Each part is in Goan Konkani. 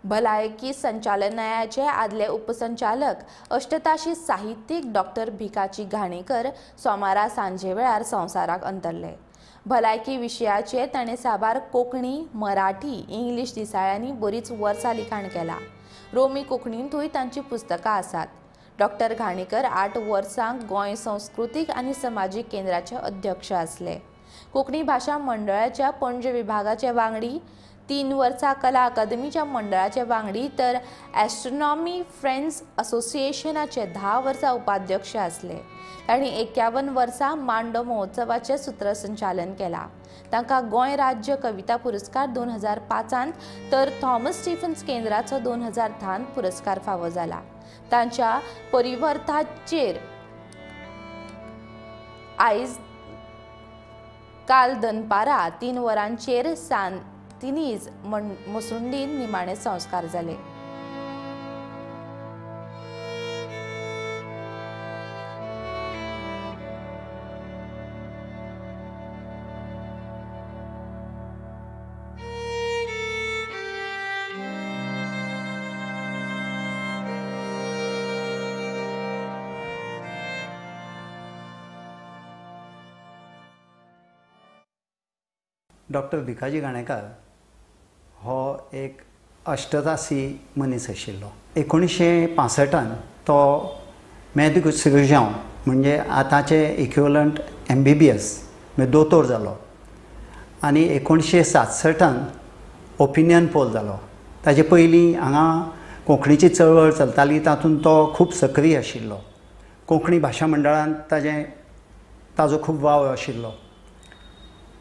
भलायकी संचालनालयाचे आदले उपसंचालक अष्टताशी साहित्यीक डॉक्टर भिकाजी घाणेकर सोमारा सांजे वेळार संवसाराक अंतरले. भलायकी विशयाचेर ताणें साबार कोंकणी, मराठी, इंग्लीश दिसाळ्यांनी बरीच वर्सां लिखाण केलां. रोमी कोंकणींतूय तांची पुस्तकां आसात. डॉक्टर घाणेकर 8 वर्सां गोंय संस्कृतीक आनी समाजीक केंद्राचे अध्यक्ष आसले. कोंकणी भाशा मंडळाच्या पणजे विभागाचे वांगडी, 3 वर्सां कला अकादमीच्या मंडळाचे वांगडी, तर ॲस्ट्रॉनॉमी फ्रेंड्स असोसिएशनाचे 10 वर्सां उपाध्यक्ष आसले. तांणी 51 वर्सां मांडो महोत्सवाचें सूत्रसंचालन केलां. तांकां गोंय राज्य कविता पुरस्कार 2005 तर थॉमस स्टीफन्स केंद्राचो 2010 पुरस्कार फावो जाला. तांच्या परिवर्ताचेर आयज काल दनपारा 3 वरांचेर सांतिनीज मसुंडीन निमाणे संस्कार जाले. डॉक्टर भिकाजी घाणेकार हो एक अष्टतासी मनीस आशिल्लो. 1965 तो मेदिक सिरुज्यांव म्हणजे आतांचे इक्विवलंट MBBS म्हणजे दोतोर जालो आनी 1967 ओपिनियन पोल जालो. ताजे पयलीं हांगा कोंकणीची चळवळ चलताली, तातूंत तो खूब सक्रीय आशिल्लो. कोंकणी भाशा मंडळांत ताजो खूब वावर आशिल्लो.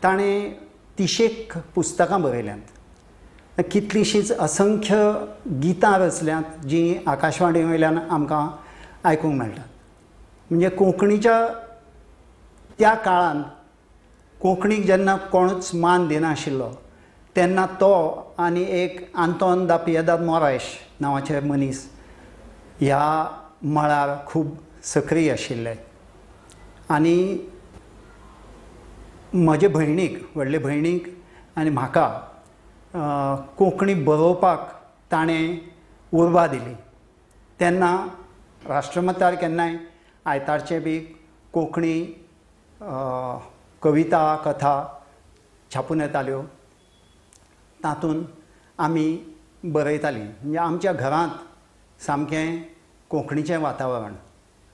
ताणें 30 पुस्तकां बरयल्यांत, कितलींशींच असंख्य गितां रचल्यांत जीं आकाशवाणी वयल्यान आमकां आयकूंक मेळटात. म्हणजे कोंकणीच्या त्या काळान कोंकणीक जेन्ना कोणूच मान दिनाशिल्लो तेन्ना तो आनी एक आंतोन दा पियेदाद मोरायश नांवाचे मनीस ह्या मळार खूब सक्रीय आशिल्ले. आनी म्हजे भयणीक, व्हडले भयणीक आनी म्हाका कोंकणी बरोवपाक ताणें उर्बा दिली. तेन्ना राष्ट्रमतार केन्नाय आयतारचें बी कोंकणी कविता, कथा छापून येताल्यो, तातूंत आमी बरयतालीं. म्हणजे आमच्या घरांत सामकें कोंकणीचें वातावरण.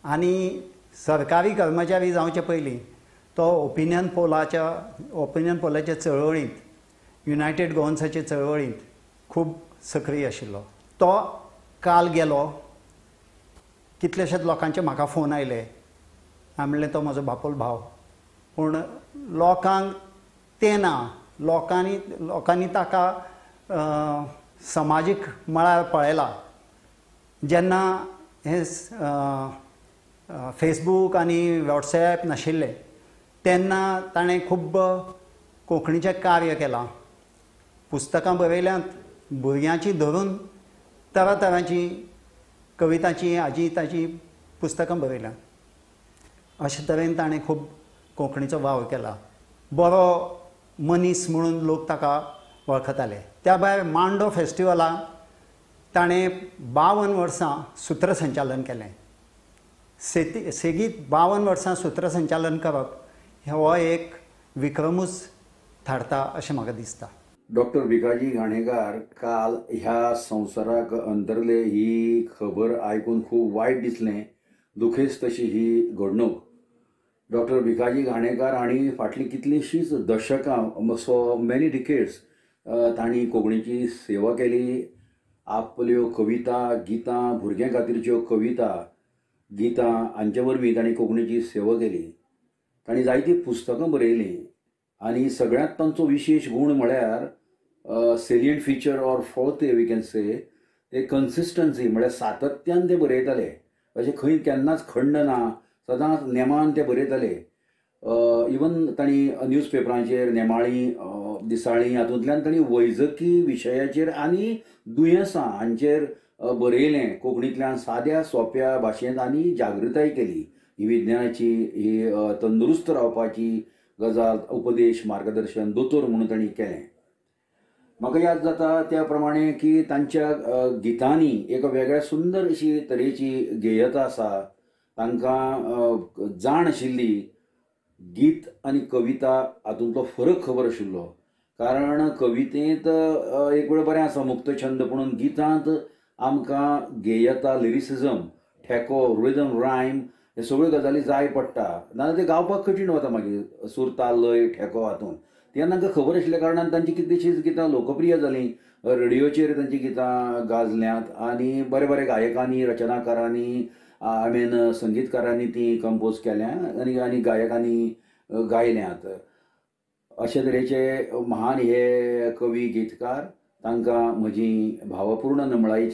आनी सरकारी कर्मचारी जावचे पयलीं तो ओपिनियन पोलाच्या चळवळींत, युनायटेड गोवन्साचे चळवळींत खूब सक्रीय आशिल्लो. तो काल गेलो. कितलेशेच लोकांचे म्हाका फोन आयले. हांवें म्हणलें तो म्हजो बापोल भाव, पूण लोकांक तें ना. लोकांनी ताका समाजीक मळार पळयला. जेन्ना हे फेसबूक आनी वॉट्सएप नाशिल्ले तेन्ना ताणें खूब कोंकणीचें कार्य केलां. पुस्तकां बरयल्यांत, भुरग्यांची धरून तरातरांची कवितांची हाजी ताजी पुस्तकां बरयल्यांत. अशे तरेन ताणें खूब कोंकणीचो वावर केला. बरो मनीस म्हणून लोक ताका वळखताले. त्या भायर मांडो फेस्टिवलाक ताणें 52 वर्सां सूत्रसंचालन केलें. सेगीत 52 वर्सां सूत्रसंचालन करप हो एक विक्रमूच थारता अशें म्हाका दिसता. डॉक्टर भिकाजी घाणेकार काल ह्या संवसाराक अंतरले ही खबर आयकून खूब वायट दिसलें. दुखेस्त अशी ही घडणूक. डॉक्टर भिकाजी घाणेकार हांणी फाटलीं कितलींशींच दशकां, सो मेनी डिकेड्स तांणी कोंकणीची सेवा केली. आपल्यो कविता, गितां, भुरग्यां खातीरच्यो कविता, गितां हांचे वरवीं तांणी कोंकणीची सेवा केली. तांणी जायतीं पुस्तकां बरयलीं आनी सगळ्यांत तांचो विशेश गूण म्हळ्यार salient feature or forte we can say ते कन्सिस्टन्सी, म्हळ्यार सातत्यान ते बरयताले. अशें खंय केन्नाच खंड ना, सदांच नेमान ते बरयताले. इवन तांणी न्यूज पेपरांचेर, नेमाळीं, दिसाळीं हातूंतल्यान तांणी वैजकी विशयाचेर आनी दुयेंसां हांचेर बरयलें कोंकणींतल्यान साद्या सोंप्या भाशेंत आनी जागृताय केली. ही विज्ञानाची, ही तंदुरुस्त रावपाची गजाल, उपदेश, मार्गदर्शन दोतोर म्हणून तांणी केलें. म्हाका याद जाता त्या प्रमाणे की तांच्या गितांनी एक वेगळ्या सुंदर अशी तरेची गेयता आसा. तांकां जाण आशिल्ली गीत आनी कविता हातूंतलो फरक खबर आशिल्लो. कारण कवितेंत एक वेळ बरें आसा मुक्त छंद, पुणून गितांत आमकां गेयता, लिरिसिजम, ठेको, रिदम, रायम हे सगळ्यो गजाली जाय पडटा. नाजाल्यार ते गावपाक कठीण वता मागीर सूर, ताल, लय, ठेको हातूंत. तेन्ना तांकां खबर आशिल्ल्या कारणान तांची कितलींशींच गितां लोकप्रिय जालीं. रेडियोचेर तांचीं गितां गाजल्यांत आनी बरे बरे गायकांनी, रचनाकारांनी, I mean संगीतकारांनी ती कंपोज केल्या आनी आनी गायकांनी गायल्यांत. अशे तरेचे महान हे कवी गीतकार, तांकां म्हजी भावपूर्ण नमळायेची